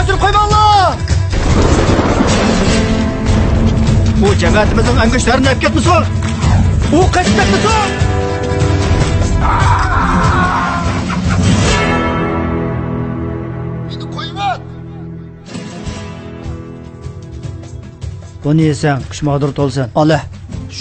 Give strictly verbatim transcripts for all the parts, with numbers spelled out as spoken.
ئۆلتۈرۈپ قويماڭلار! ئۇ جەمەتىمىزنىڭ ئەڭگۈشتەرلىرىنى ئەپ كەتمىسۇن! ئۇ قېچىپ كەتمىسۇن! مېنى قويۇۋەت! بۇنى يېسەڭ، كۈچ ماغدۇر تولىسەن. ئالە!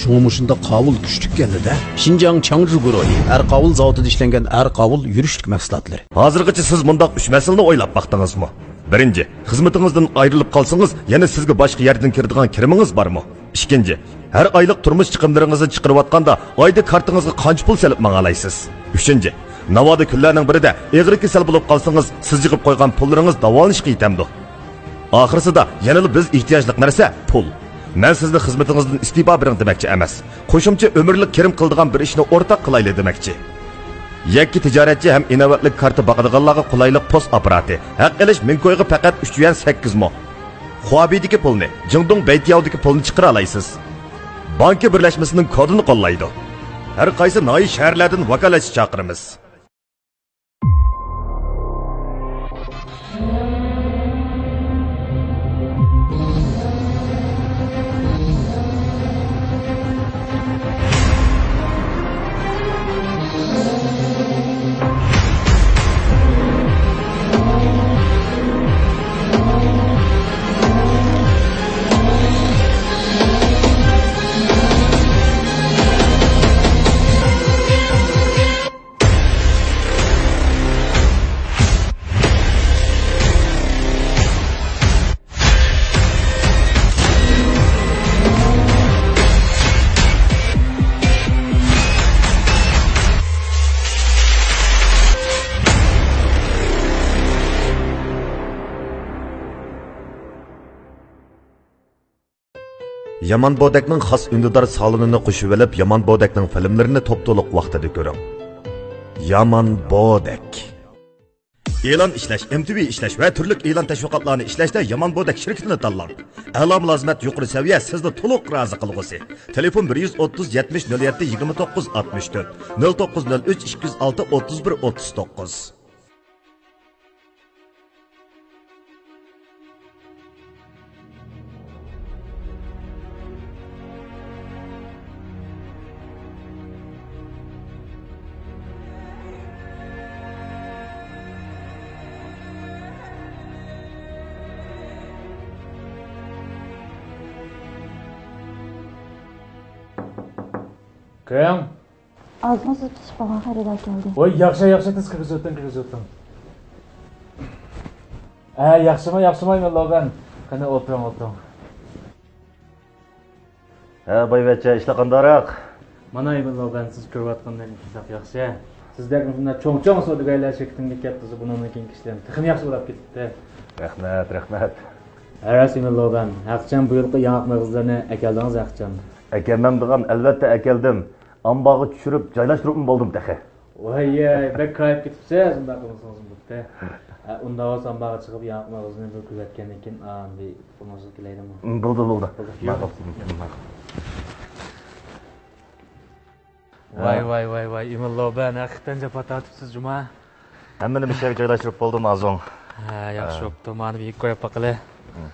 شۇڭا مۇشۇنداق قاۋۇل كۈچلۈككەندە. شىنجاڭ چاڭجۇ گۇرۇھى ئەر قاۋۇل زاۋۇتىدا ئىشلەنگەن ئەر قاۋۇل يۈرۈشلۈك مەھسۇلاتلىرى. ھازىرغىچە سىز مۇنداق ئۈچ مەسىلىنى ئويلاپ باقتىڭىزمۇ؟ بىرىنچى، خىزمىتىڭىزدىن ئايرىلىپ قالسىڭىز، يەنە سىزگە باشقا يەردىن كىرىدىغان كىرىمىڭىز بارمۇ؟ ئىككىنچى، ھەر ئايلىق تۇرمۇش چىقىملىرىڭىزنى چىقىرىۋاتقاندا، ئايدا كارتىڭىزغا قانچە پۇل سېلىپ ماڭالايسىز؟ ئۈچىنچى، ناۋادا كۈنلەرنىڭ بىرىدە ئېغىر كېسەل بولۇپ قالسىڭىز، سىز يىغىپ قويغان پۇللىرىڭىز داۋالىنىشقا يېتەمدۇ؟ ئاخىرسىدا يەنىلا بىز ئېھتىياجلىق نەرسە پۇل. مەن سىزنى خىزمىتىڭىزدىن ئىستېپا بېرىڭ دېمەكچى ئەمەس، قوشۇمچە ئۆمۈرلۈك كىرىم قىلىدىغان بىر ئىشنى ئورتاق قىلايلى دېمەكچى. يەككە تىجارەتچى ھەم ئىناۋەتلىك كارتا باقىدىغانلارغا قولايلىق پوس ئاپپاراتى، ھەق ئېلىش مىڭكويغا پەقەت ئۈچ يۈەن سەككىز مو. خۇابېيدىكى پۇلنى، جىڭدۇڭ بەيتياۋدىكى پۇلنى چىقىرالايسىز. بانكا بىرلەشمىسىنىڭ كودىنى قوللايدۇ. ھەر قايسى ناھىيە شەھەرلەردىن ۋاكالەتچى چاقىرىمىز. يامان بودەكنىڭ خاس ئۈندىدار سالونىنى قوشۇۋېلىپ، يامان بودەكنىڭ فىلىملىرىنى توپتولۇق ۋاقتىدا كۆرۈڭ. يامان بودەك. ئېلان ئىشلەش، ئېم تى ۋى ئىشلەش ۋە تۈرلۈك ئېلان تەشۋىقاتلارنى ئىشلەشتە يامان بودەك شىركىتىنى تاللاڭ. ئەلا مۇلازىمەت، يۇقىرى سەۋىيە، سىزنى تولۇق رازى قىلغۇسى. تېلېفون: بىر يۈز ئوتتۇز، يەتمىش، نۆل يەتتە، يىگىرمە توققۇز، ئاتمىش تۆت، نۆل توققۇز، نۆل ئۈچ، ئىككى يۈز ئالتە، ئوتتۇز بىر، ئوتتۇز توققۇز. كىرىڭ. ئازمۇ سىز پىشىپ قالغان خېرىدار كەلدى. ۋاي، ياخشى، ياخشى، تېز كىرگۈزۈۋېتىڭ، كىرگۈزۈۋېتىڭ. ھە، ياخشىمۇ، ياخشىمۇ، ئىمىن لوبەن؟ قېنى، ئولتۇرۇڭ، ئولتۇرۇڭ. ھە، بايۋەچچە، ئىشلار قانداقراق؟ مانا، ئىمىن لوبەن، سىز كۆرۈۋاتقاندەك شۇنداق ياخشى. سىزدەك مۇشۇنداق چوڭ-چوڭ سودىگەرلەر شىركىتىڭدىن كەپتۇ، بۇنىڭدىن كېيىنكى ئىشلىرىم تېخىمۇ ياخشى بولاپ كېتىپتۇ. رەھمەت، رەھمەت. ھە راست، ئىمىن لوبەن، ھەقىچان بۇ يىلقى ياڭاق مېغىزلىرىنى ئەكەلدىڭىز، ھەقىچان. ئەكەلمەمدىغان، ئەلۋەتتە ئەكەلدىم. ئامبارغا چۈشۈرۈپ، جايلاشتۇرۇپمۇ بولدۇم تېخى. ۋاي، بەك كارايىپ كېتىپسىز، ئۇنداق قىلمىسىڭىزمۇ بولاتتى. ھە، ئۇنداق بولسا ئامبارغا چىقىپ ياڭاق مېغىزىنى بىر كۆرۈۋەتكەندىن كېيىن ئاندىن ئۇنىڭسىز كېلەيلىمۇ؟ م، بولدى، بولدى. بولدى، ماقۇل. يۈرۈڭ. ماقۇل. ۋاي، ھە. ۋاي، ۋاي، ۋاي، ئىمىن لوبەن، ھەقىقەتەن جاپا تارتىپسىز جۇما. ھەممىنى مۇشۇ يەرگە جايلاشتۇرۇپ بولدۇم، ئازۇڭ. ھە، ياخشى ھە. بوپتۇ. مانا بىر ئىككى كويۇپ باقىلى. ھە.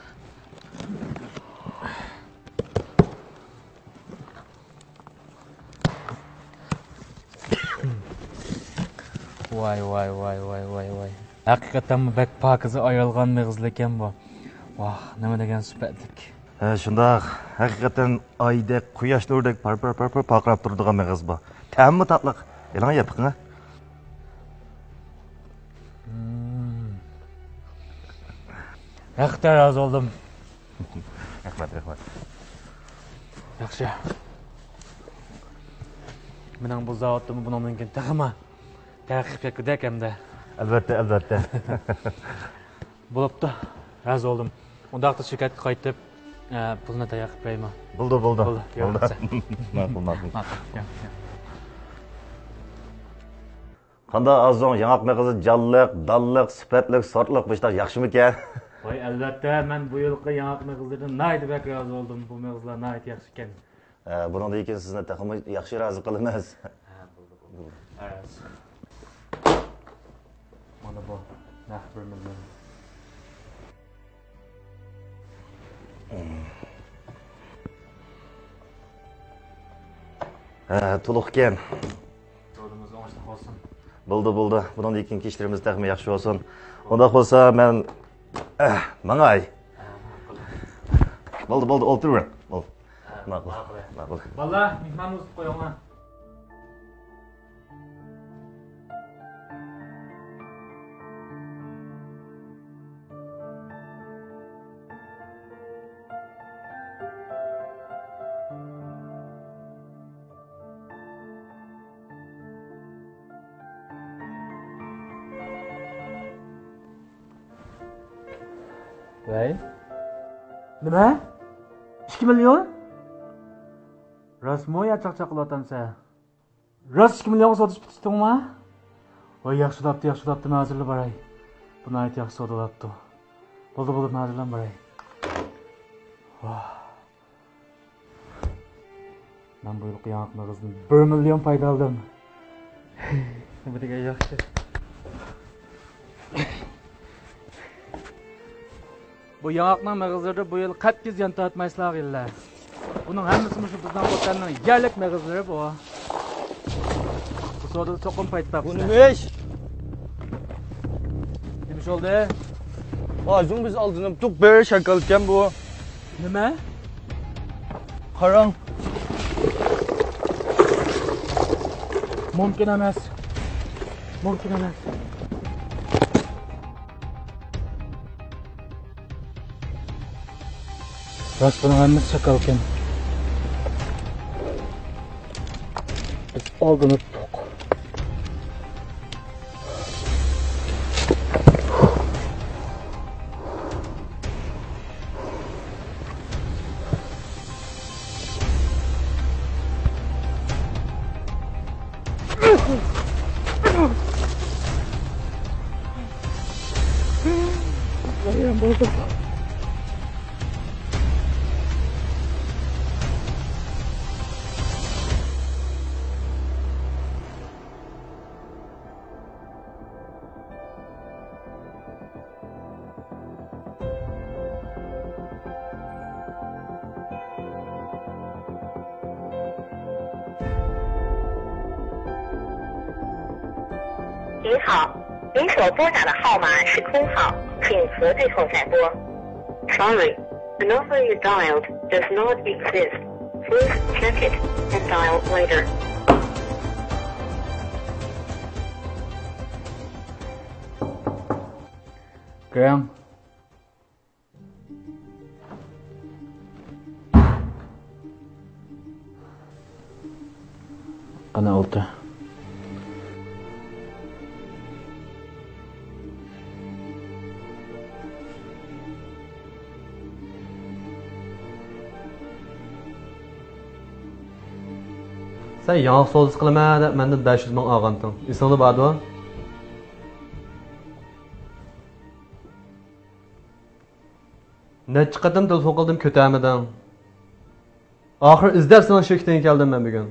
ۋاي، ۋاي، ۋاي. ھەقىقەتەنمۇ بەك پاكىزە ئايرىلغان مېغىزلىكەن بۇ. ۋاھ، نېمە دېگەن سۈپەتلىك. ھە، شۇنداق. ھەقىقەتەن ئايدەك، قۇياش نۇرىدەك پار-، پار-، پار-، پار-، پارقىراپ تۇرىدىغان مېغىز بۇ. تەمىمۇ تاتلىق. ئېلىڭ يەپ بېقىڭ. مم. ھەقىقەتەن رازى بولدۇم. رەھمەت، رەھمەت. ياخشى. مېنىڭ بۇ زاۋۇتۇم بۇنىڭدىن كېيىن تېخىمۇ تەرەققىي قىلىپ كەتكۈدەك ئەمدى. ئەلۋەتتە، ئەلۋەتتە. بولۇپتۇ، رازى بولدۇم. ئۇنداقتا شىركەتكە قايتىپ، ئە، پۇلنى تەييار قىلىپ بېرەيمۇ؟ بولدى، بولدى. بولدى، ياق، بولدى. ماقۇل، ماقۇل. ماقۇل، ياق، ياق. قانداق ئازۇڭ، ياڭاق مېغىزى جانلىق، دانلىق، سۈپەتلىك، سورتلۇق، مۇشۇنداق ياخشىمىكەن؟ ۋاي، ئەلۋەتتە، مەن بۇ يىلقى ياڭاق مېغىزلىرىدىن ناھايىتى بەك رازى بولدۇم. بۇ مېغىزلار ناھايىتى ياخشىكەن. ھە، بۇنىڭدىن كېيىن سىزنى تېخىمۇ ياخشى رازى قىلىمىز. ھە، بولدى، بولدى. ھە، راست. مانا بۇ، نەق بىر مىليون. ھە، تولۇق ئىكەن. سودىمىز ئوڭۇشلۇق بولسۇن. بولدى، بولدى. بۇنىڭدىن كېيىنكى ئىشلىرىمىز تېخىمۇ ياخشى بولسۇن. ئۇنداق بولسا، مەن، ئەھ، ماڭاي. بولدى، بولدى، ئولتۇرۇۋېرىڭ. بولدى. ماقۇل. ماقۇل. ماقۇل. بالىلار، مېھماننى ئۇزىتىپ قويۇڭلار. ۋەي. نېمە؟ ئىككى مىليون؟ راستمۇ يا چاقچاق قىلىۋاتامسەن؟ راست ئىككى مىليونغا سودىشىپ پۈتتۈڭمۇ؟ ۋاي، ياخشى بوپتۇ، ياخشى بوپتۇ، مەن ھازىرلا باراي. بۇ ناھايىتى ياخشى سودا بوپتۇ. بولدى، بولدى، مەن ھازىرلا باراي. ۋاھ. مەن بۇ يىلقى ياڭاق مېغىزدىن بىر مىليون پايدا ئالدىم. بۇ دېگەن ياخشى. بۇ ياڭاقنىڭ مېغىزلىرىدا بۇ يىل قەتئىي زىيان تارتمايسىلەر، ئاغىنىلەر. بۇنىڭ ھەممىسى مۇشۇ بىزنىڭ خوتەننىڭ يەرلىك مېغىزلىرى بۇ. بۇ سودىدا چوقۇم پايدا تاپىسىلەر. بۇ نېمە ئىش؟ نېمە ئىش بولدى؟ ھازىر بىز ئالدىنىپ تۇق بىر شاكالكەن بۇ. نېمە؟ قاراڭ. مۇمكىن ئەمەس. مۇمكىن ئەمەس. راست، بۇنىڭ ھەممىسى شاكالكەن. بىز ئالدىنىپ تۇق. ۋايران بولدۇق. Sorry, the number you dialed does not exist. Please check it and dial later. قېنى ئولتۇر. سەن ياڭاق سودىسى قىلىمەن دەپ مەندىن بەش يۈز مىڭ ئالغانتىڭ، ئېسىڭدە باردۇ؟ نەچچە قېتىم تېلېفون قىلدىم، كۆتەرمىدىڭ. ئاخىرى ئىزدەپ سېنىڭ شىركىتىڭگە كەلدىم مەن بۈگۈن.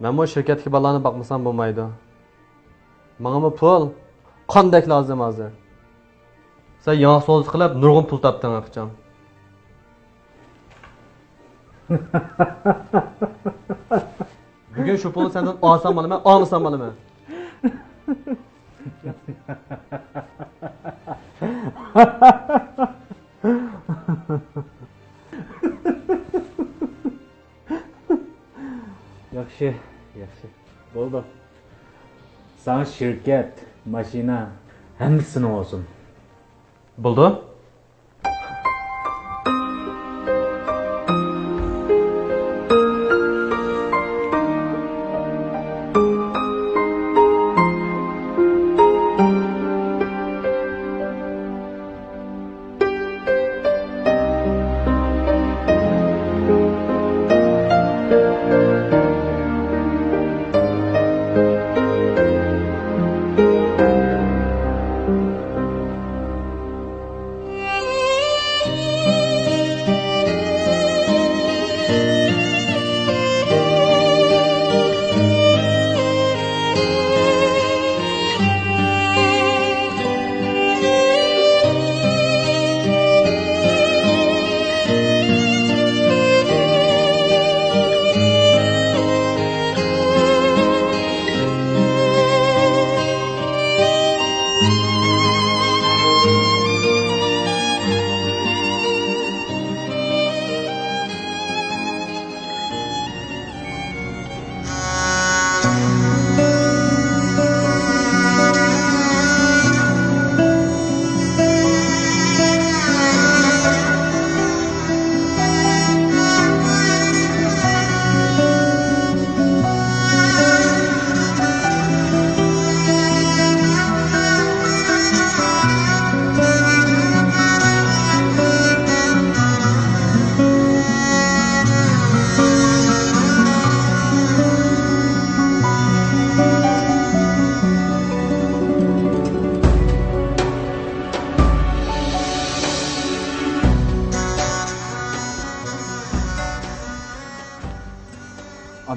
مەنمۇ شىركەتتىكى بالىلارنى باقمىسام بولمايدۇ. ماڭىمۇ پۇل قاندەك لازىم ھازىر. سەن ياڭاق سودىسى قىلىپ نۇرغۇن پۇل تاپتىڭ ھەقىچان. بۈگۈن شۇ پۇلنى سەندىن ئالسام ئالىمەن، ئالمىسام ئالىمەن. ياخشى، ياخشى. بولدى. ساڭا شىركەت، ماشىنا، ھەممىسى سېنىڭ بولسۇن. بولدى.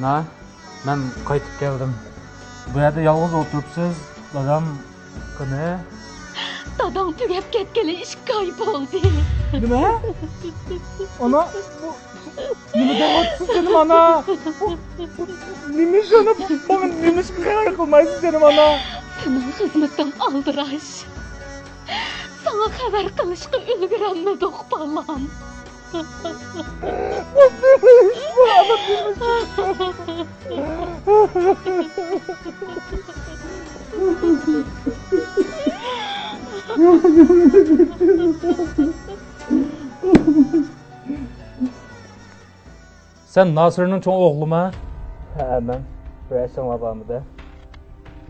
ھە، مەن قايتىپ كەلدىم. بۇ يەردە يالغۇز ئولتۇرۇپسىز، دادام قېنى؟ داداڭ تۈگەپ كەتكىلى ئىككى ئاي بولدى. نېمە؟ ئانا، بۇ نېمە دەۋاتىسىز جېنىم ئانا؟ بۇ، بۇ نېمە ئىش ئانا؟ ماڭا نېمە ئىشقا خەۋەر قىلمايسىز جېنىم ئانا؟ سېنىڭ خىزمىتىڭ ئالدىراش. ساڭا خەۋەر قىلىشقا ئۈلگۈرەلمىدۇق، بالام. بۇ نېمە ئىش بۇ ئانا، نېمە ئىش؟ سەن ناسىرنىڭ چوڭ ئوغلىما؟ ھە، مەن. بىر ئەسىڭلار بارمىدى؟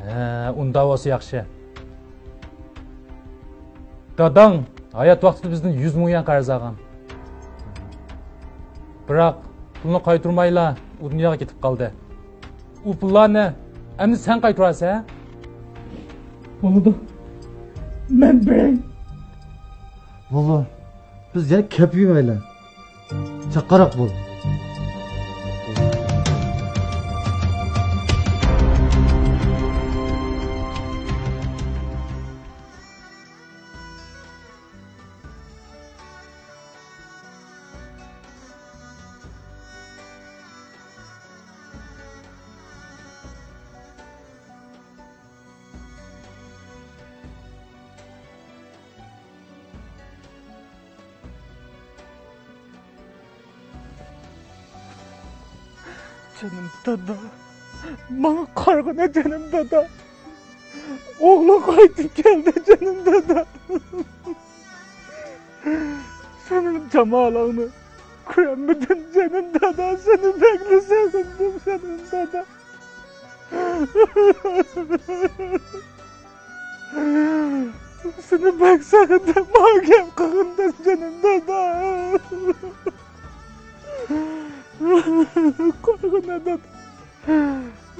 ھە، ئۇنداق بولسا ياخشى. داداڭ ھايات ۋاقتىدا بىزدىن يۈز مىڭ يۈەن قەرز ئالغان. بىراق، پۇلنى قايتۇرمايلا، ئۇ دۇنياغا كېتىپ قالدى. ئۇ پۇللارنى ئەمدى سەن قايتۇرارسەن، ھە؟ بولىدۇ. مەن بېرەي. بولىدۇ. بىز يەنە كەپ يېمەيلى. چاققانراق بول. جېنىم دادا، ماڭا قارىغىنا جېنىم دادا. ئوغلۇڭ قايتىپ كەلدى جېنىم دادا. سېنىڭ جامالىڭنى كۆرەلمىدىم جېنىم دادا، سېنى بەكلا سېغىندىم جېنىم دادا. سېنى بەك سېغىندىم، ماڭا گەپ قىلغىن دەپ جېنىم دادا. قارىغىنا دادا.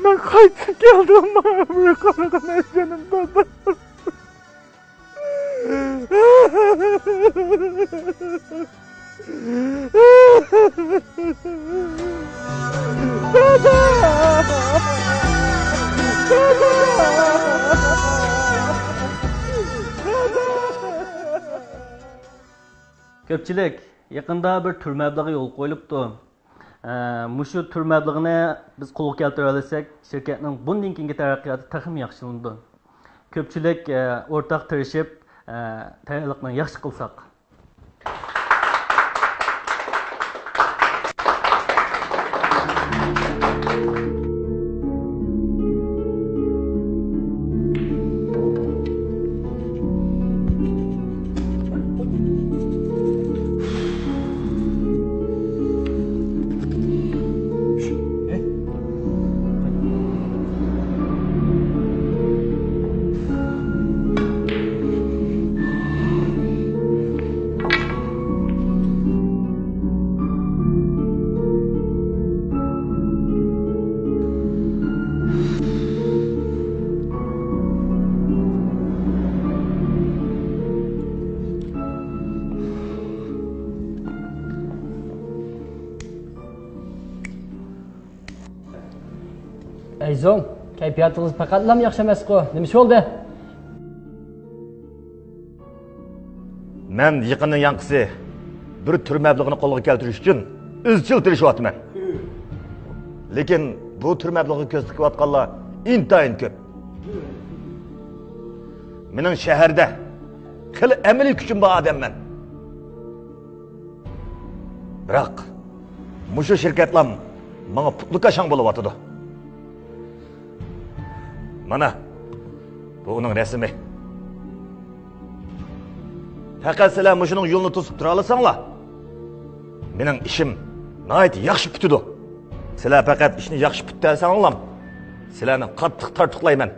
مەن قايتىپ كەلدىم، ماڭا بىر قارىغىنا جېنىم دادا. كۆپچىلىك، يېقىندا بىر تۈر مەبلىغى يولغا قويۇلۇپتۇ. ئە، مۇشۇ تۈر مەبلىغىنى بىز قولغا كەلتۈرەلىسەك، شىركەتنىڭ بۇندىن كېيىنكى تەرەققىياتى تېخىمۇ ياخشىلىنىدۇ. كۆپچىلىك، ئە، ئورتاق تىرىشىپ، ئە، تەييارلىقنى ياخشى قىلساق. ئەي زوڭ، كەيپىياتىڭىز پەقەتلەم ياخشى ئەمەسقۇ؟ نېمە ئىش بولدى؟ مەن يېقىندىن يانقىسى بىر تۈر مەبلىغىنى قولغا كەلتۈرۈش ئۈچۈن ئىزچىل تىرىشىۋاتىمەن. لېكىن بۇ تۈر مەبلىغىگە كۆز تىكىۋاتقانلار ئىنتايىن كۆپ. مېنىڭ شەھەردە خېلى ئەمەلىي كۈچۈم بار ئادەممەن. بىراق، مۇشۇ شىركەتلام ماڭا پۇتلىكاشاڭ بولۇۋاتىدۇ. مانا، بۇ ئۇنىڭ رەسىمى. پەقەت سىلەر مۇشۇنىڭ يولىنى توسۇپ تۇرالىساڭلار، مېنىڭ ئىشىم ناھايىتى ياخشى پۈتىدۇ. سىلەر پەقەت ئىشنى ياخشى پۈتتۈرسەڭلام، سىلەرنى قاتتىق تارتۇقلايمەن.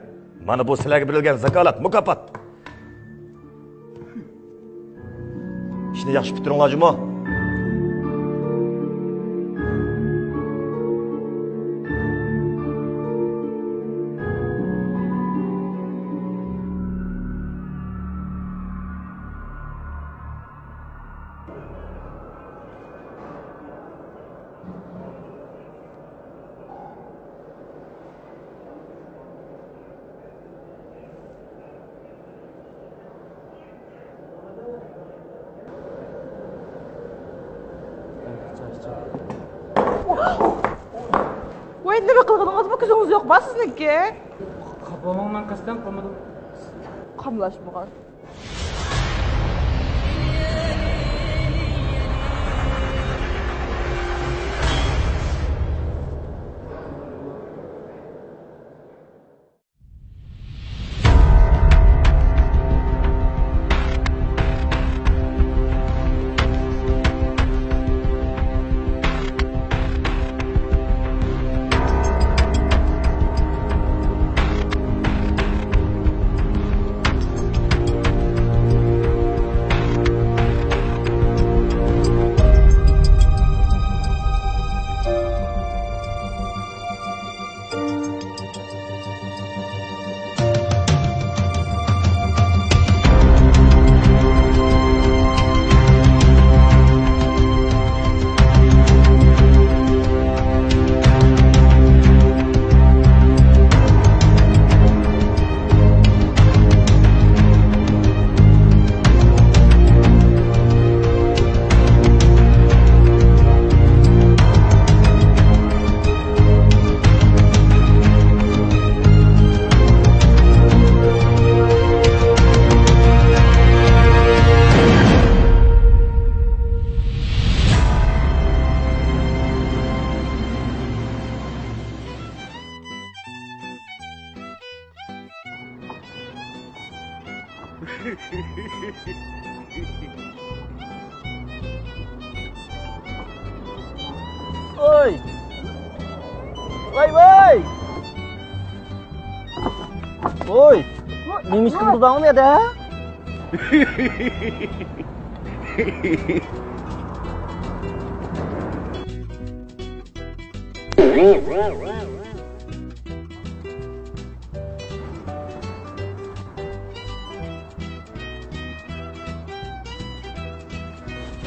مانا بۇ سىلەرگە بېرىلگەن زاكالەت، مۇكاپات. ئىشنى ياخشى پۈتتۈرۈڭلار جۇمۇ. ۋاي، نېمە قىلغىنىڭىزمۇ كۆزىڭىز يوقما سىزنىڭكى؟ خاپا بولماڭ، مەن قەستەن قىلمىدىم. قاملاشمىغان. ۋاي! ۋاي، ۋاي! ۋوي! نېمە ئىش قىلىپ تۇردۇڭ ئۇ يەردە؟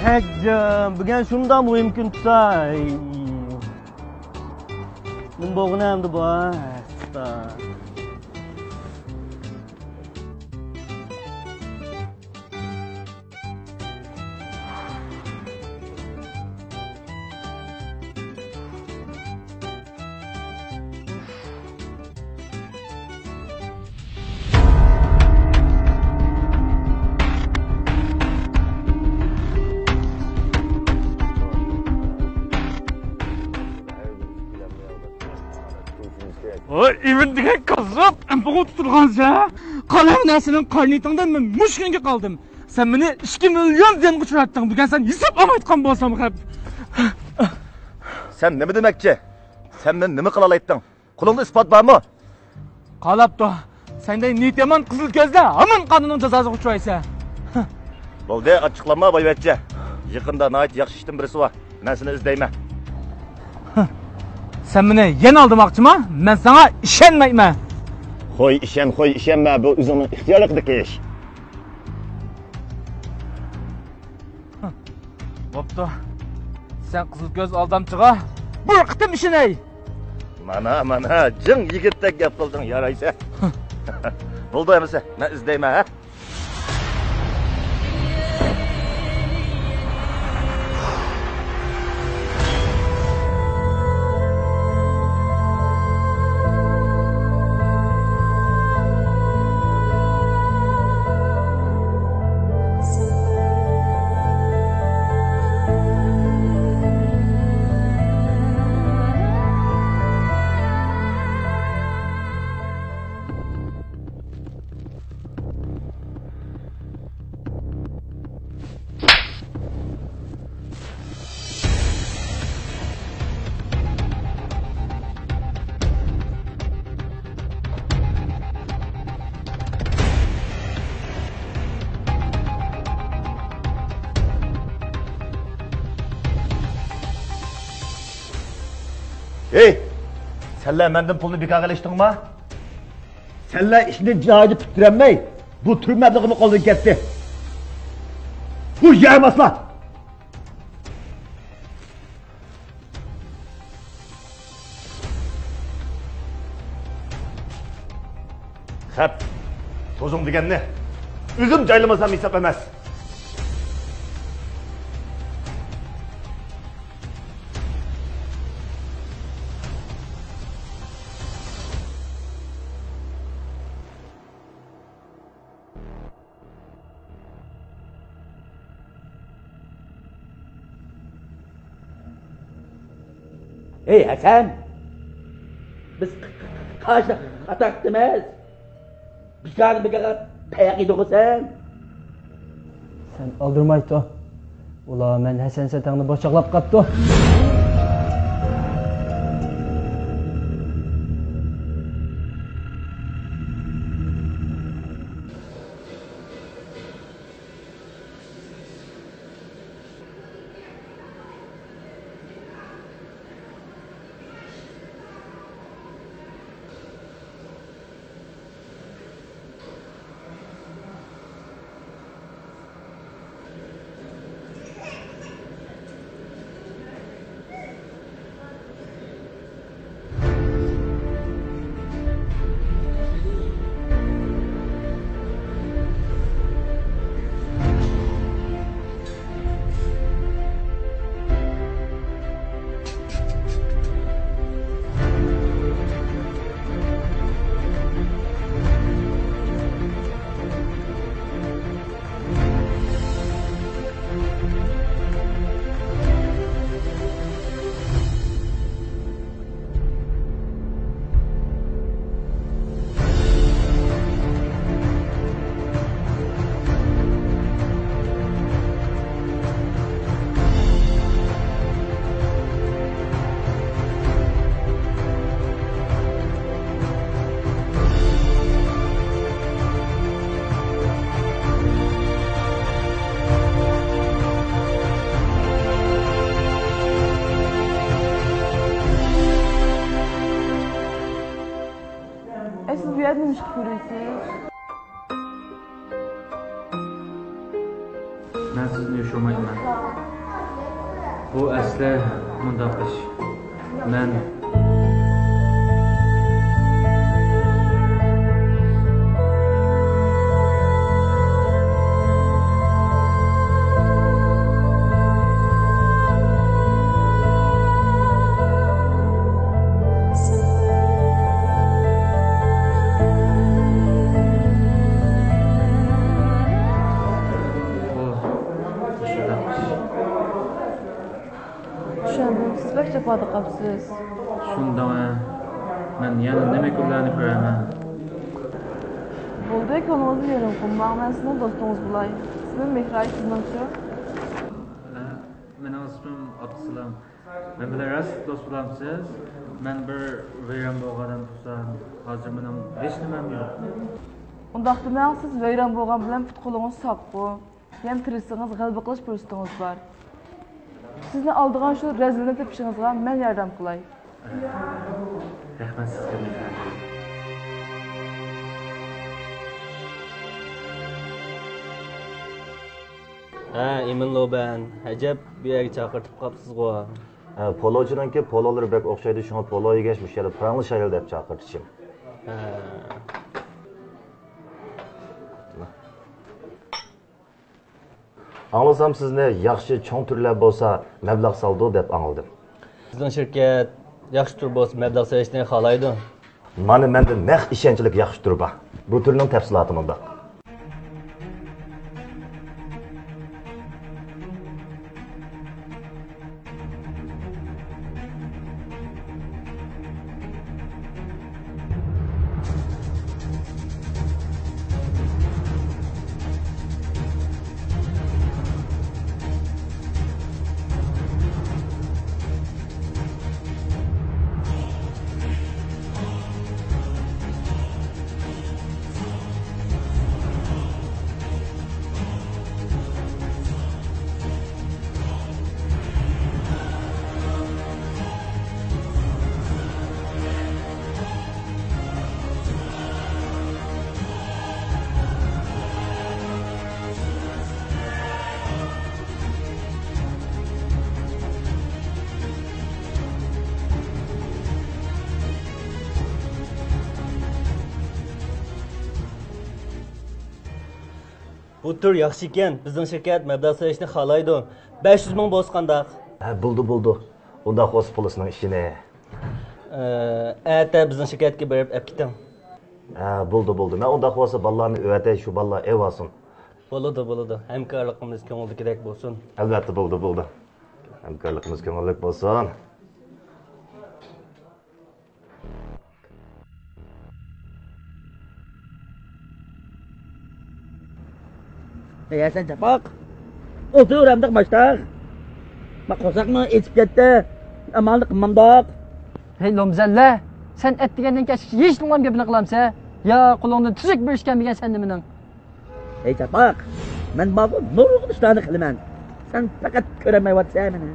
ھەججىم، بۈگۈن شۇنداق مۇھىم كۈن تۇرسا. نېمە بولغىنى ئەمدى بۇ، ھە، ئۇستا. ۋاي، ئىۋىن دېگەن كاززاپ، ئەمپىغۇ تۇتۇلغانسەن. قالغان نەرسىنىڭ قارنىتىڭدىن مەن مۇشۇ كۈنگە قالدىم. سەن مېنى ئىككى مىليون زىيانغا ئۇچراتتىڭ. بۈگۈن سەن ھېساب ئالمايدىغان بولسام خەپ. سەن نېمە دېمەكچى؟ سەن مېنى نېمە قىلالايتتىڭ؟ قولۇڭدا ئىسپات بارمۇ؟ قالاپتۇ. سەندەك نىيىتى يامان قىزىل كۆزلەر ھامان قانۇننىڭ جازاسىغا ئۇچرايسەن. بولدى، ئاچچىقلانما، بايۋەچچە. يېقىندا ناھايىتى ياخشى ئىشتىن بىرسى بار. مەن سېنى ئىزدەيمەن. سەن مېنى يەنە ئالدىماقچىما؟ مەن ساڭا ئىشەنمەيمەن. خوي ئىشەن، خوي ئىشەنمە، بۇ ئۆزۈڭنىڭ ئىختىيارلىقىدىكى ئىش. بوپتۇ. سەن قىزىل كۆز ئالدامچىغا بىر قېتىم ئىشىنەي. مانا، مانا، جىڭ يىگىتتەك گەپ قىلدىڭ، يارايسەن. بولدى ئەمىسە، مەن ئىزدەيمەن، ھە؟ ھەي! سەنلەر مەندىن پۇلنى بىكارغا ئېلىشتىڭما؟ سەنلەر ئىشنى جايىدا پۈتتۈرەلمەي، بۇ تۈرمە مەبلىغىمۇ قولدىن كەتتى. بۇ يەرماسلا! خەپ، توزۇڭ دېگەننى ئۆزۈم جايلىمىسام ھېساب ئەمەس. ھەي ھەسەن! بىز قاچا ئاتاقتىمىز. بىكار بىكارغا تاياق يېدىڭغۇ سەن. سەن ئالدىرىماي تۇر. ئۇلار مەن ھەسەن سەتەڭنى بوشاقلاپ قاپتۇ. ئەي، سىز بۇ يەردە نېمە ئىش قىلىپ يۈرىسىز؟ مەن سىزنى يوشۇرمايمەن. بۇ ئەسلى مۇنداق ئىش. مەن چۈشەندىم، سىز بەك جاپادا قاپسىز. شۇنداڭ، ھە. مەن يەنە نېمە كۈنلەرنى كۆرەرمەن؟ بولدى، كۆڭلىڭىزنى يېرىم قىلماڭ، مەن سىزنىڭ دوستىڭىز بولاي. ئىسمىم مېھراي، سىزنىڭچۇ؟ ھە، مېنىڭ ئىسمىم ئابدۇسالام. مەن بىلەن راست دوست بولامسىز؟ مەن بىر ۋەيران بولغان ئادەم تۇرسام، ھازىر مېنىڭ ھېچ نېمەم يوق. ئۇنداق دېمەڭ، سىز ۋەيران بولغان بىلەن پۇت-قولىڭىز ساققۇ. يەنە تىرىشسىڭىز، غەلىبە قىلىش پۇرسىتىڭىز بار. سىزنى ئالدىغان شۇ رەزىلنى تېپىشىڭىزغا مەن ياردەم قىلاي. رەھمەت سىزگە، مېھراي. ھە، ئىمىن لوبەن، ئەجەب بۇ يەرگە چاقىرتىپ قاپسىزغۇ؟ ھە، پولوچىنىڭكى پولولىرى بەك ئوخشايدۇ، شۇڭا پولو يېگەچ مۇشۇ يەردە پاراڭلىشايلى دەپ چاقىرتىشىم. ھە. ئاڭلىسام، سىزنى ياخشى چوڭ تۈرلەر بولسا مەبلەغ سالىدۇ دەپ ئاڭلىدىم. بىزنىڭ شىركەت ياخشى تۈر بولسا مەبلەغ سېلىشنى خالايدۇ. مانا مەندە نەق ئىشەنچلىك ياخشى تۈر بار. بۇ تۈرنىڭ تەپسىلاتى مۇنداق. بۇ تۈر ياخشىكەن، بىزنىڭ شىركەت مەبلەغ سېلىشنى خالايدۇ. بەش يۈز مىڭ بولسا قانداق؟ ھە، بولدى، بولدى. ئۇنداق بولسا پولىسنىڭ ئىشىنى. ئە، ئەتە بىزنىڭ شىركەتكە بېرىپ ئەپ كېتىڭ. ھە، بولدى، بولدى. مەن ئۇنداق بولسا بالىلارنى ئەۋەتەي، شۇ بالىلار ئەۋالسۇن. بولىدۇ، بولىدۇ. ھەمكارلىقىمىز كۆڭۈلدىكىدەك بولسۇن. ئەلۋەتتە، بولدى، بولدى. ھەمكارلىقىمىز كۆڭۈللۈك بولسۇن. ھەي، ھەسەن چاپاق. ئولتۇر ئەمدى ماشتا. ما قورساقمۇ ئېچىپ كەتتى. ئامالنى قىلمامدۇق. ھەي، لومزەللە. سەن ئەتىگەندىن كەچكىچە ھېچنېمىڭلارنىڭ گېپىنى قىلامسەن؟ يا قولۇڭدىن تۈزۈك بىر ئىش كەلمىگەن سەن نېمىنىڭ؟ ھەي، چاپاق. مەن بارغۇ نۇرغۇن ئىشلارنى قىلىمەن. سەن پەقەت كۆرەلمەيۋاتىسەن مېنى.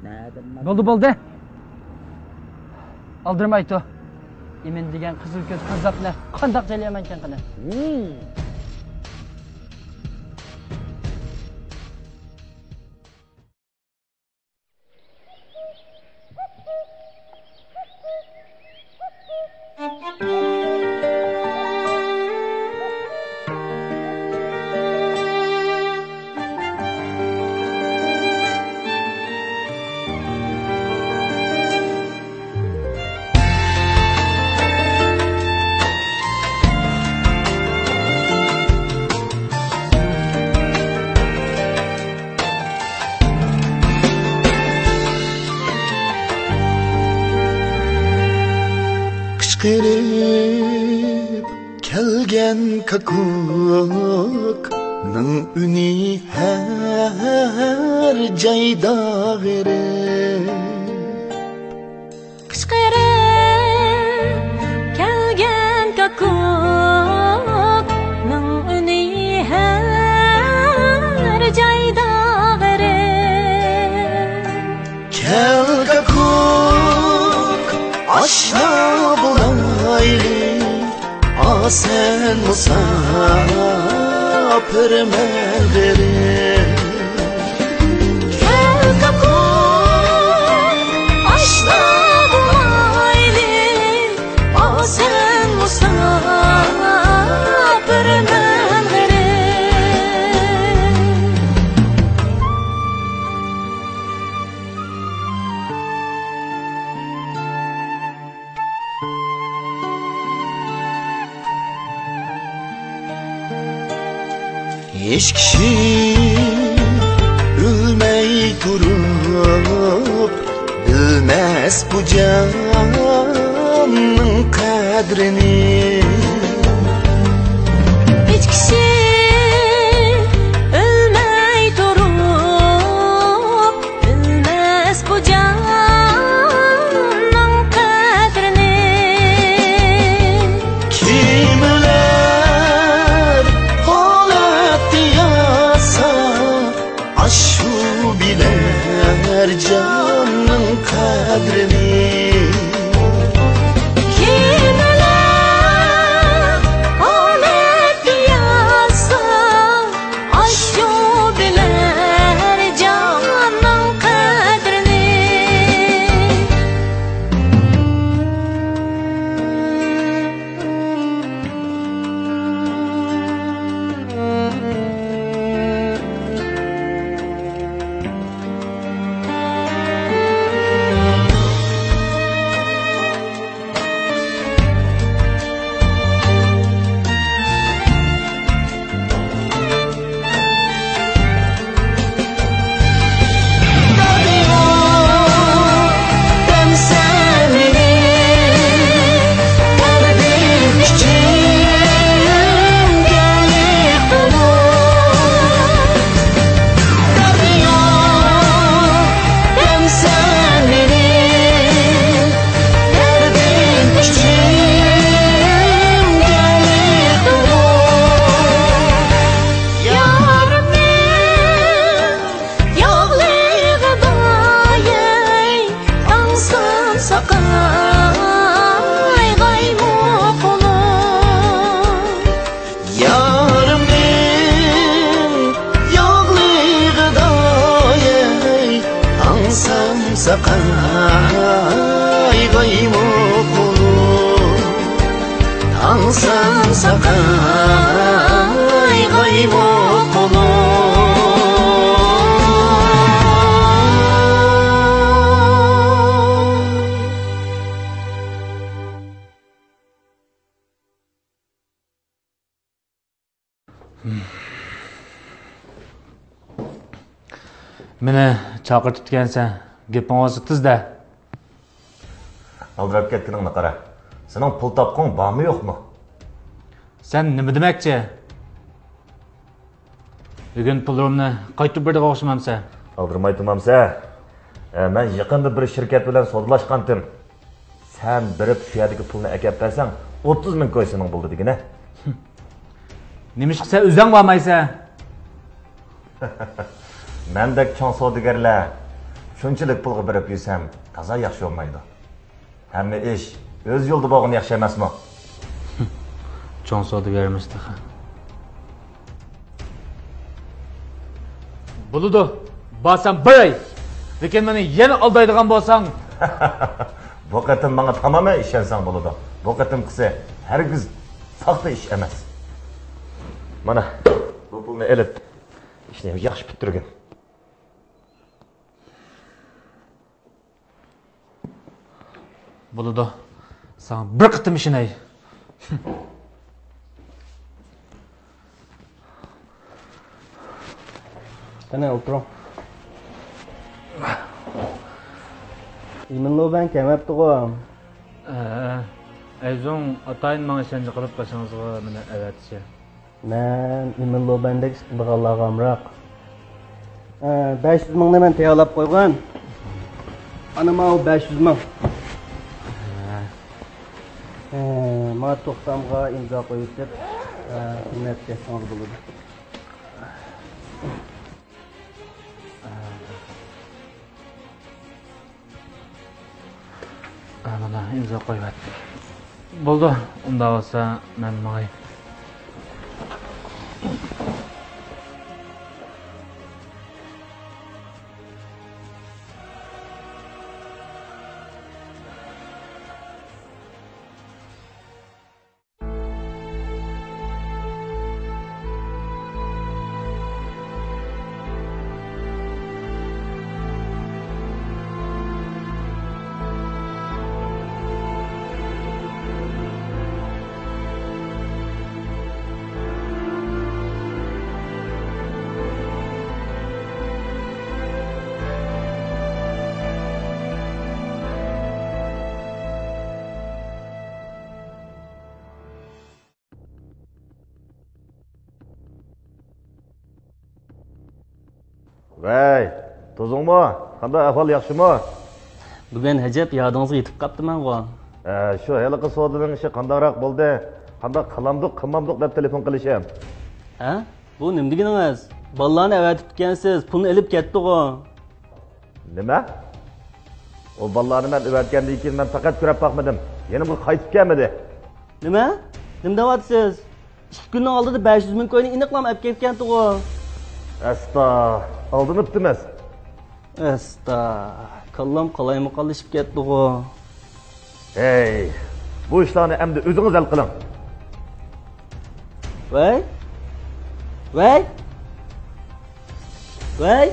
نەدىن بولدى، بولدى. ئالدىرىماي تۇر. ئىمىن دېگەن قىزىل كۆز قازاقنى قانداق جەليامانكەن قېنى. ھىم. قىچقىرىپ كەلگەن كاكۇكنىڭ ئۈنى ھەر جايدا غېرىب. قىچقىرىپ كەلگەن كاكۇكنىڭ ئۈنى ھەر جايدا غېرىب. كەل كاكۇك، ئاشنا بولايلى، ئاسەن مۇساپىر مەن غېرىب. كەل كاكۇك، ئاشنا بولايلى، ئاسەن مۇساپىر مەن غېرىب. ھېچ كىشى ئۆلمەي تۇرۇپ بىلمەس بۇ جاننىڭ قەدرىنى. ھېچ كىشى ئۆلمەي تۇرۇپ بىلمەس بۇ جاننىڭ قەدرىنى. كىم ئۆلەر ھالەتتە ياتسا، ئاشۇ بىلەر جاننىڭ قەدرىنى. كىم ئۆلەر ھالەتتە ياتسا، ئاشۇ بىلەر جاننىڭ قەدرىنى. ياغلىغىدايەي، ئاڭسام ساقايغايمۇ قولۇم. يارىمنىڭ ياغلىغىدايەي، ئاڭسام ساقايغايمۇ قولۇم. ئاڭسام ساقايغايمۇ قولۇم. مېنى چاقىرتىپتىكەنسەن، گېپىڭ بولسا تېزدە. ئالدىراپ كەتكىنىڭنى قارا. سېنىڭ پۇل تاپقۇڭ بارمۇ يوقمۇ؟ سەن نېمە دېمەكچى؟ بۈگۈن پۇللىرىمنى قايتۇرۇپ بېرىدىغان ئوخشىمامسەن؟ ئالدىرىمايتتىم ئەمسە. ئە، مەن يېقىندا بىر شىركەت بىلەن سودىلاشقانتىم. سەن بېرىپ شۇ يەردىكى پۇلنى ئەكەپ بەرسەڭ، ئوتتۇز مىڭ كوي سېنىڭ بولدى دېگىنە. نېمىشقا سەن ئۆزۈڭ بارمايسەن؟ مەندەك چوڭ سودىگەرلەر شۇنچىلىك پۇلغا بېرىپ يۈرسەم، تازا ياخشى بولمايدۇ. ھەممە ئىش ئۆز يولىدا بولغىنى ياخشى ئەمەسمۇ؟ چوڭ سودىگەرمىز تېخى. بولىدۇ، بارسام باراي. لېكىن مېنى يەنە ئالدايدىغان بولساڭ. بۇ قېتىم ماڭا تامامەن ئىشەنسەڭ بولىدۇ. بۇ قېتىمقىسى ھەرگىز ساختا ئىش ئەمەس. مانا، بۇ پۇلنى ئېلىپ، ئىشنى ياخشى پۈتتۈرگىن. بولىدۇ. ساڭا بىر قېتىم ئىشىنەي. قېنى، ئولتۇرۇڭ. ئىمىن لوبەن كەلمەپتىغۇ؟ ھە، ئەيزۇڭ ئاتايىن ماڭا ئىشەنچ قىلىپ، قېشىڭىزغا مېنى ئەۋەتىشى. مەن ئىمىن لوبەندەك ئىش قىلىدىغانلارغا ئامراق. ئە، بەش يۈز مىڭنى مەن تەييارلاپ قويغان. ئانا ماۋۇ بەش يۈز مىڭ. ئە، مانا توختامغا ئىمزا قويۇۋېتىپ، ئە، خىزمەتكە كەتسىڭىز بولىدۇ. ئە، مانا، ئىمزا قويۇۋەتتىم. بولدى، ئۇنداق بولسا، مەن ماڭاي. ۋەي، تۇزۇڭمۇ؟ قانداق ئەھۋال، ياخشىمۇ؟ بۈگۈن ئەجەب يادىڭىزغا يېتىپ قاپتىمەنغۇ. ھە، شۇ ھېلىقى سودىنىڭ ئىشى قانداقراق بولدى؟ قانداق قىلامدۇق، قىلمامدۇق دەپ تېلېفون قىلىشىم. ھە؟ بۇ نېمە دېگىنىڭىز؟ بالىلارنى ئەۋەتىپتىكەنسىز، پۇلنى ئېلىپ كەتتىغۇ. نېمە؟ ئۇ بالىلارنى مەن ئەۋەتكەندىن كېيىن مەن پەقەت كۆرۈپ باقمىدىم. يېنىمغا قايتىپ كەلمىدى. نېمە؟ نېمە دەۋاتىسىز؟ ئىككى كۈننىڭ ئالدىدا بەش يۈز مىڭ كوينى ئېنىقلام ئەپ كەتكەنتىغۇ. ئەستا، ئالدىنىپتىمىز. ئەستا، كاللام قالايمىقانلىشىپ كەتتىغۇ. ھەي، بۇ ئىشلارنى ئەمدى ئۆزىڭىز ھەل قىلىڭ. ۋەي، ۋەي، ۋەي.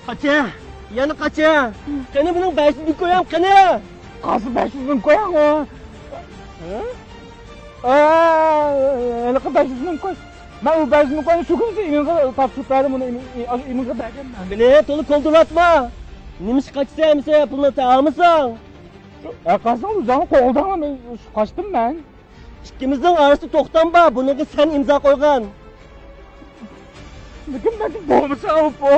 قاچە! يەنە قاچە! قېنى مېنىڭ بەش يۈز مىڭ كويام قېنى؟ قالسا بەش يۈز مىڭ كوياڭ ئۇ. ھە؟ ئا، ھېلىقى بەش يۈز مىڭ كوي. مەن ئۇ بەش مىڭ كوينى شۇ كۈنى ئىمىنغا تاپشۇرۇپ بەردىم، ئۇنى ئىمىن-، ئىمىنغا بەرگەنمەن. مېنى تولا كولدۇراتما. نېمىشقا قاچىسەن ئەمىسە، پۇلنى تاپالمىساڭ؟ ھەرقايسىڭ ئۆزۈڭنى قوغداڭلار، مەن قاچتىم مەن. ئىككىمىزنىڭ ئارىسىدا توختام بار، بۇنىڭغا سەن ئىمزا قويغان. لېكىن مەن بولمىسا ئۇ.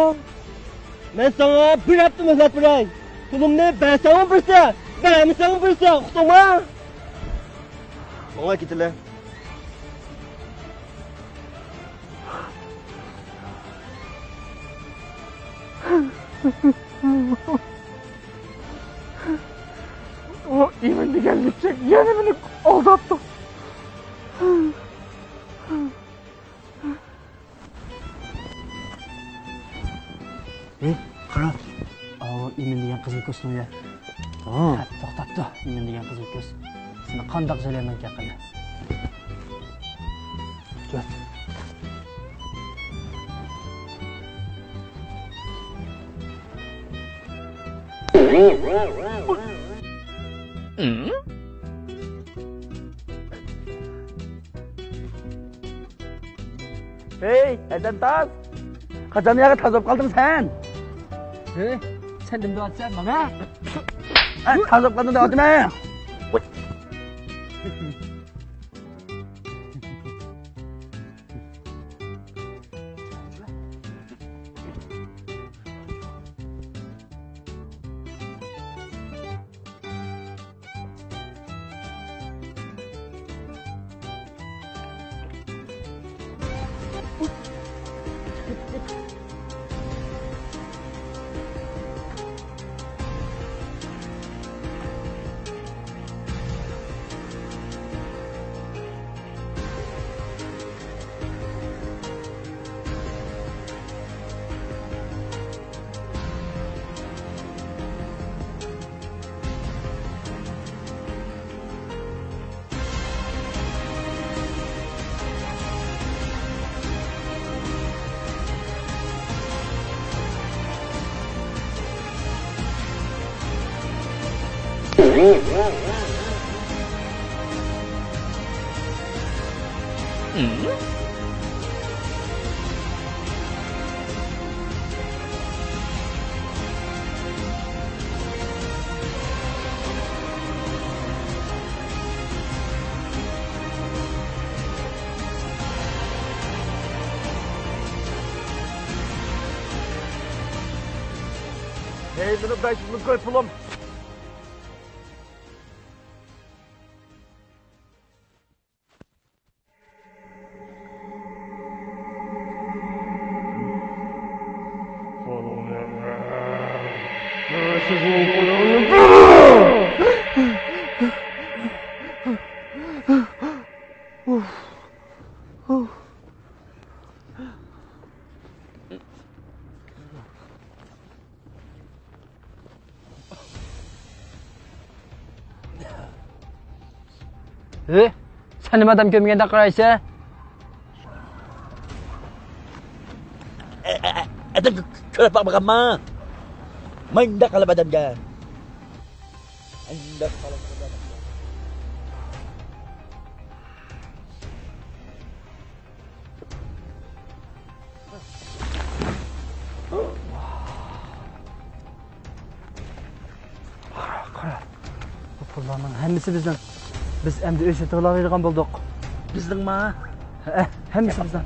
مەن ساڭا بىر ھەپتە مۆھلەت بېرەي. پۇلۇمنى بەرسەڭمۇ بىرسى، بەرمىسەڭمۇ بىرسى، ئۇقتۇڭمۇ؟ ئوڭاي كېتىلە. ئۇ ئىمىن دېگەن لۈكچەك يەنە مېنى ئالداپتۇ. ھېي، قارا. ئاۋۇ ئىمىن دېگەن قىزنى كۆرسىڭۇ يا. ھە، توختاپتۇ. ئىمىن دېگەن قىزنى كۆرسە، سېنى قانداق جالايمەنكەن قېنى. ھېي، ئەدەم تاز! قاچان ياغا تاز بولۇپ قالدىڭ سەن؟ ھېي، سەن نېمە دەۋاتىسەن ماڭا؟ ئە، تاز بولۇپ قالدىڭ دەۋاتىمەن. ھەي، مېنىڭ بەش يۈز مىڭ كوي پۇلۇم. ھە؟ سەن نېمە ئادەم كۆرمىگەندەك قارايسەن؟ ئە، ئە، ئە، ئادەم كۆ-، كۆرۈپ باقمىغانما؟ مانداق قىلىپ ئادەمگە. مانداق قىلىپ ئادەمگە. قارا، قارا. بۇ پۇللارنىڭ ھەممىسى بىزنىڭ. بىز ئەمدى ئۆي سېتىۋالالايدىغان بولدۇق. بىزنىڭما؟ ھە، ھەممىسى بىزنىڭ.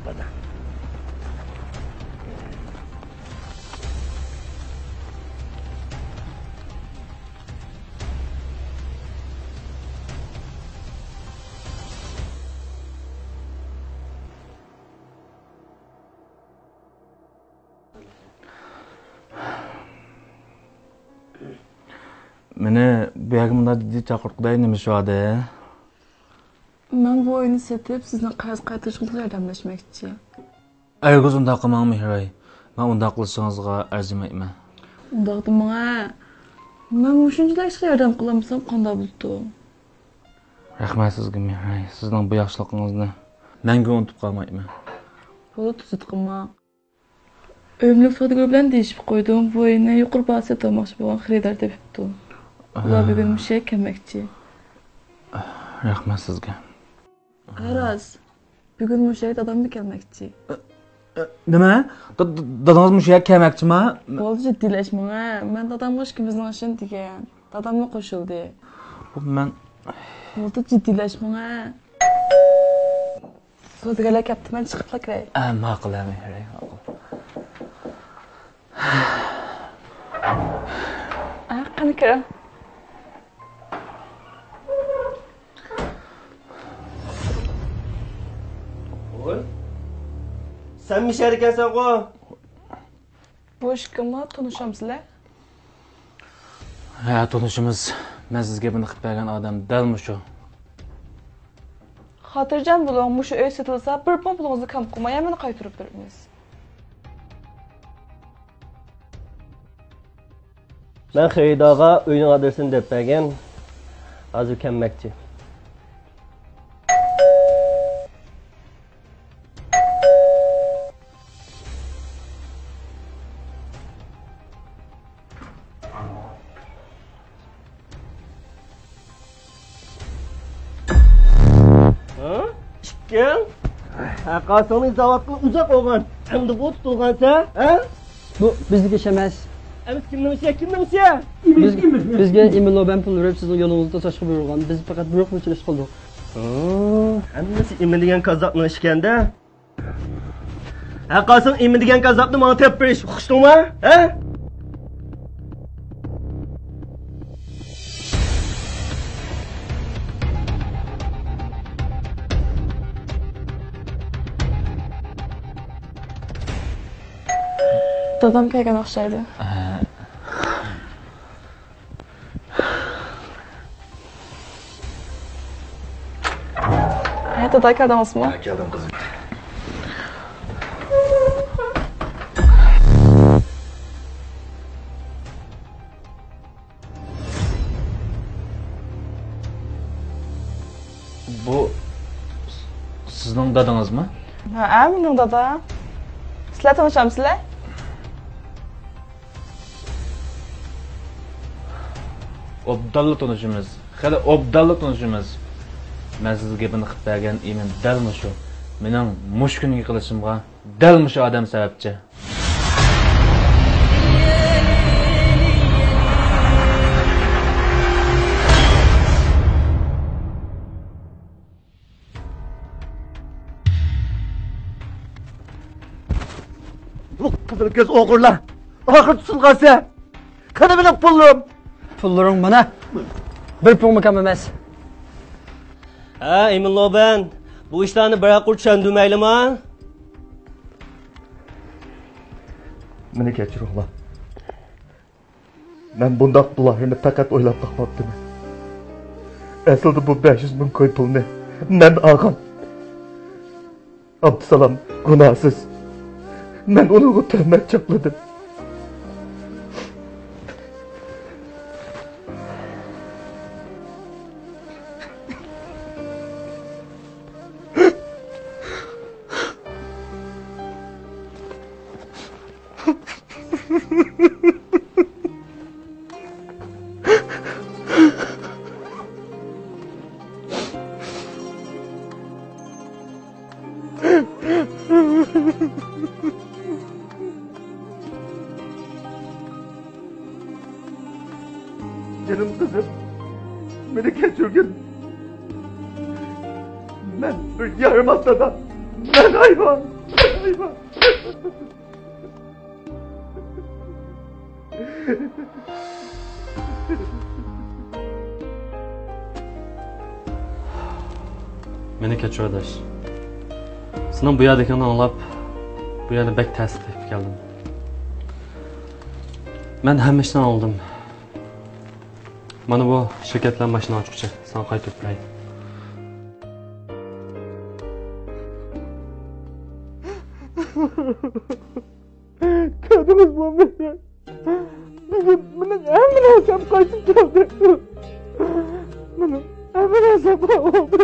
مېنى بۇ يەرگە مۇنداق جىددىي چاقىرتقۇدەك نېمە ئىش بار دە؟ مەن بۇ ئۆينى سېتىپ، سىزنىڭ قەرز قايتۇرۇشىڭىزغا ياردەملەشمەكچى. ھەرگىز ئۇنداق قىلماڭ، مېھراي. مەن ئۇنداق قىلىشىڭىزغا ئەرزىمەيمەن. ئۇنداق دېمەڭ ھە. مەن مۇشۇنچىلىك ئىشقا ياردەم قىلالمىسام، قانداق بولىدۇ؟ رەھمەت سىزگە، مېھراي. سىزنىڭ بۇ ياخشىلىقىڭىزنى مەڭگۈ ئۇنتۇپ قالمايمەن. بولدى، تۈزۈت قىلماڭ. ئۆي مۈلۈك سودىگىرى بىلەن دېيىشىپ قويدۇم، بۇ ئۆينى يۇقىرى باھا سېتىۋالماقچى بولغان خېرىدار تېپىپتۇ. ئۇلار بۈگۈن مۇشۇ يەرگە كەلمەكچى. رەھمەت سىزگە. ھە راست. بۈگۈن مۇشۇ يەرگە داداممۇ كەلمەكچى. ئە، نېمە؟ دا-، دا-، دادىڭىز مۇشۇ يەرگە كەلمەكچىما؟ بولدى، جىددىيلەشمەڭ ھە. مەن دادامغا ئىككىمىزنىڭ ئىشىنى دېگەن. داداممۇ قوشۇلدى. بۇ مەن بولدى، جىددىيلەشمەڭ ھە. سودىگەرلەر كەپتۇ، مەن چىقىپلا كىرەي. ئە، ماقۇل، ھە، مېھرى، ماقۇل. ئە، قېنى كىرىڭ. ۋوي، سەن مىشەر ئىكەنسەنغۇ؟ بۇ ئىككىڭلار تونۇشامسىلەر؟ ھە، تونۇشىمىز. مەن سىزگە گېپىنى قىلىپ بەرگەن ئادەم دەل مۇشۇ. خاتىرجەم بولۇڭ، مۇشۇ ئۆي سېتىلسا، بىر پۇڭ پۇلىڭىزنى كەم قىلماي، ھەممىنى قايتۇرۇپ بېرىمىز. مەن خېرىدارغا ئۆينىڭ ئادرېسىنى دەپ بەرگەن. ھازىر كەلمەكچى. ھە؟ ئىككىڭ؟ ھە، قاسىڭنى زاۋۇتقا ئۇزاق بولغان. ئەمدى بۇ تۇتۇلغانسەن، ھە؟ بۇ بىزنىڭ ئىش ئەمەس. ئەمىسە كىمنىڭ ئىشى؟ كىمنىڭ ئىشى؟ بىز، بىزگە ئىمىن لوبەن پۇل بېرىپ، سىزنىڭ يولىڭىزدا توساشقا بۇيرۇغان. بىز پەقەت بۇيرۇق بويىچە ئىش قىلدۇق. ھە؟ ھەممىسى ئىمىن دېگەن كاززاپنىڭ ئىشىكەندە. ھە، قاسىڭ ئىمىن دېگەن كاززاپنى ماڭا تېپىپ بېرىش، ئۇقۇشتۇڭما؟ ھە؟ دادام كەلگەن ئوخشايدۇ. ھە. ھە، دادا، كەلدىڭىزمۇ؟ ھە، كەلدىم، قىزىم. بۇ سىزنىڭ دادىڭىزمۇ؟ ھە، مېنىڭ دادام. سىلەر تونۇشامسىلەر؟ ئوبدانلا تونۇشىمىز. خېلى ئوبدانلا تونۇشىمىز. مەن سىزگە گېپىنى قىلىپ بەرگەن ئىمىن دەل مۇشۇ. مېنىڭ مۇشۇ كۈنگە قېلىشىمغا دەل مۇشۇ ئادەم سەۋەبچى. بۇ قىزىل كۆز ئوغرىلار! ئاخىرى تۇتۇلغانسەن! قېنى مېنىڭ پۇللىرىم؟ پۇللىرىڭ مانا. بىر پۇڭمۇ كەم ئەمەس. ھە، ئىمىن لوبەن، بۇ ئىشلارنى بىرەر قۇر چۈشەندۈرمەيلىما؟ مېنى كەچۈرۈڭلار. مەن بۇنداق بۇلاھىنى پەقەت ئويلاپ باقماپتىمەن. ئەسلىدە بۇ بەش يۈز مىڭ كوي پۇلنى مەن ئالغان. ئابدۇسالام گۇناھسىز. مەن ئۇنىڭغا تۆھمەت چاپلىدىم. جېنىم قىزىم، مېنى كەچۈرگىن. مەن بىر يارىماس دادا. مەن ھايۋان. مەن ھايۋان. مېنى كەچۈر، ئاداش. سېنىڭ بۇ يەردىكىڭنى ئاڭلاپ، بۇ يەرنى بەك تەستە تېپىپ كەلدىم. مەن ھەممە ئىشنى ئاڭلىدىم. مانا بۇ شىركەت بىلەن ماشىنا ئاچقۇچى، ساڭا قايتۇرۇپ بېرەي. كۆردىڭىزمۇ مېنى؟ بۈگۈن مېنىڭ ھەممە نەرسەم قايتىپ كەلدى. مېنىڭ ھەممە نەرسەم قالدى.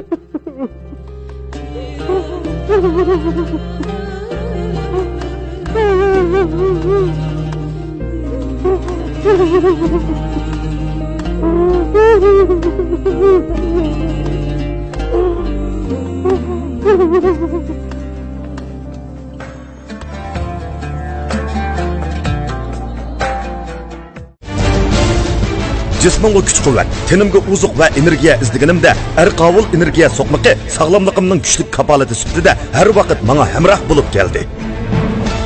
تېنىمگە ئوزۇق ۋە ئېنېرگىيە ئىزدىگىنىمدە، ئەرقاۋۇل ئېنېرگىيە سوقمىقى ساغلاملىقىمنىڭ كۈچلۈك كاپالىتى سۈپىتىدە ھەر ۋاقىت ماڭا ھەمراھ بولۇپ كەلدى.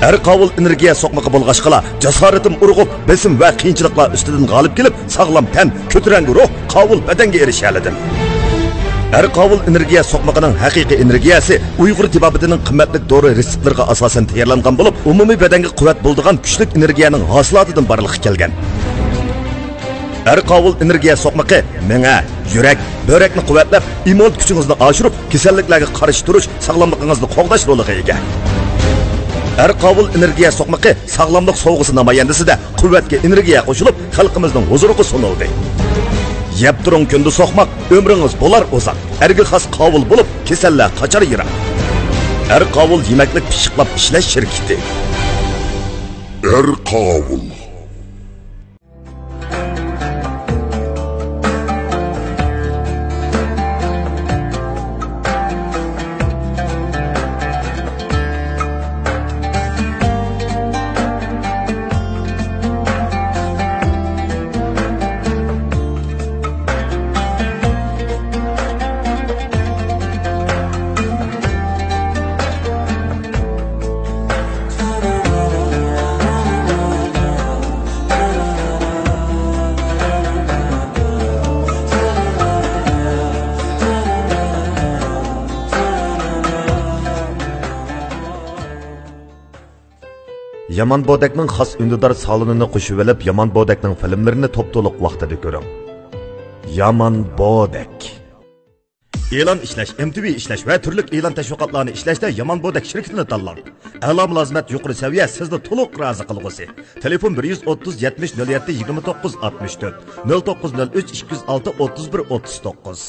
ئەرقاۋۇل ئېنېرگىيە سوقمىقى بولغاچقىلا، جاسارىتىم ئۇرغۇپ، بېسىم ۋە قىيىنچىلىقلار ئۈستىدىن غالىب كېلىپ، ساغلام تەن، كۆتۈرەڭگۈ روھ، قاۋۇل بەدەنگە ئېرىشەلىدىم. ئەرقاۋۇل ئېنېرگىيە سوقمىقىنىڭ ھەقىقىي ئېنېرگىيەسى ئۇيغۇر تېبابىتىنىڭ قىممەتلىك دورا رېتسېپلىرىغا ئاساسەن تەييارلانغان بولۇپ، ئومۇمىي بەدەنگە قۇۋۋەت بولىدىغان كۈچلۈك ئېنېرگىيەنىڭ ھاسىلاتىدىن بارلىققا كەلگەن. ئەرقاۋۇل ئېنېرگىيە سوقمىقى مېڭە، يۈرەك، بۆرەكنى قۇۋۋەتلەپ، ئىممۇنىتېت كۈچىڭىزنى ئاشۇرۇپ، كېسەللىكلەرگە قارشى تۇرۇش، ساغلاملىقىڭىزنى قوغداش رولىغا ئىگە. ئەرقاۋۇل ئېنېرگىيە سوقمىقى ساغلاملىق سوۋغىسى نامايەندىسىدە قۇۋۋەتكە ئېنېرگىيە قوشۇلۇپ، خەلقىمىزنىڭ ھۇزۇرىغا سۇنۇلدى. يەپ تۇرۇڭ كۈندە سوقماق، ئۆمرىڭىز بولار ئۇزاق. ئەرگە خاس قاۋۇل بولۇپ، كېسەللەر قاچار يىراق. ئەرقاۋۇل يېمەكلىك پىششىقلاپ ئىشلەش شىركىتى. ئەرقاۋۇل. يامان بودەكنىڭ خاس ئۈندىدار سالونىنى قوشۇۋېلىپ، يامان بودەكنىڭ فىلىملىرىنى توپتولۇق ۋاقتىدا كۆرۈڭ. يامان بودەك. ئېلان ئىشلەش، ئېم تى ۋى ئىشلەش ۋە تۈرلۈك ئېلان تەشۋىقاتلارنى ئىشلەشتە يامان بودەك شىركىتىنى تاللاڭ. ئەلا مۇلازىمەت، يۇقىرى سەۋىيە، سىزنى تولۇق رازى قىلغۇسى. تېلېفون: بىر يۈز ئوتتۇز، يەتمىش، نۆل يەتتە، يىگىرمە توققۇز، ئاتمىش تۆت، نۆل توققۇز نۆل ئۈچ، ئىككى يۈز ئالتە، ئوتتۇز بىر، ئوتتۇز توققۇز.